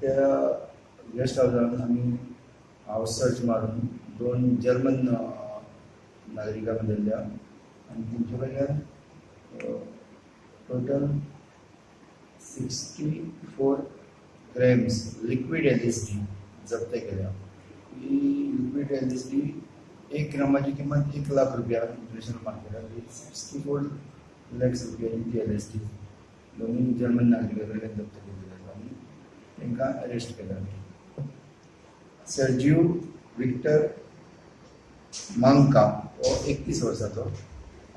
त्या गेस्ट हावजान आमी हावस सर्च मारून 2 जर्मन नागरिकांक धरल्या आनी तेंचे कडल्यान total 64 grams liquid LSD जप्त केल्या. ही लिक्वीड LSD 1 ग्रामाची किंमत 1 लाख रुपया इंटरनॅशनल मार्केटात, 64 लॅक्स रुपयाची ती LSD दोनूय जर्मन नागरिकां कडल्यान जप्त केल्ली आसा आनी तांकां अरेस्ट केल्या. सर्जियो विक्टर मांका हो 31 वर्साचो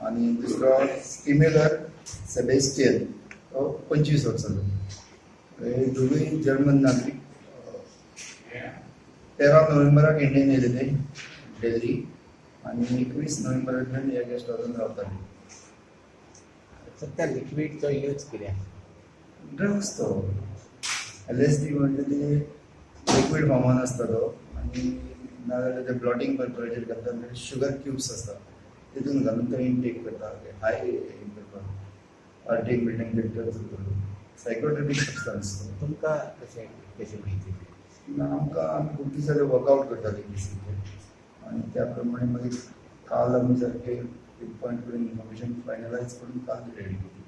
आनी दुसरो स्टिमेलर सेबेस्टियन हो 25 वर्साचो. हे दोगूय जर्मन नागरीक 13 नोव्हेंबराक इंडियेन येयलेले दिल्ली आनी 21 नोव्हेंबरांतल्यान ह्या गेस्ट हावसान रावताले. सर, त्या लिक्विडचो यूज कितें? ड्रग्स तो LSD म्हणजे ते लिक्वीड फॉर्मान आसता तो आनी नाजाल्यार ते ब्लॉटींग पर्पजाचेर घालतात, म्हणजे शुगर क्यूब्स आसता तितून घालून ते इनटेक करता, हाय करपाक पार्टीक बिल्डींग ते ड्रग्स सायकोट्रोपीक सबस्टन्स. तुमकां कशें कशी माहिती मेळ्ळी? आमकां आमी खूब दिसांनी वर्कआउट करताले केसीचेर आनी त्या प्रमाणे मागीर काल आमी सारके पिनपॉयंट करून इन्फॉर्मेशन फायनलायज करून काल रेडी केली.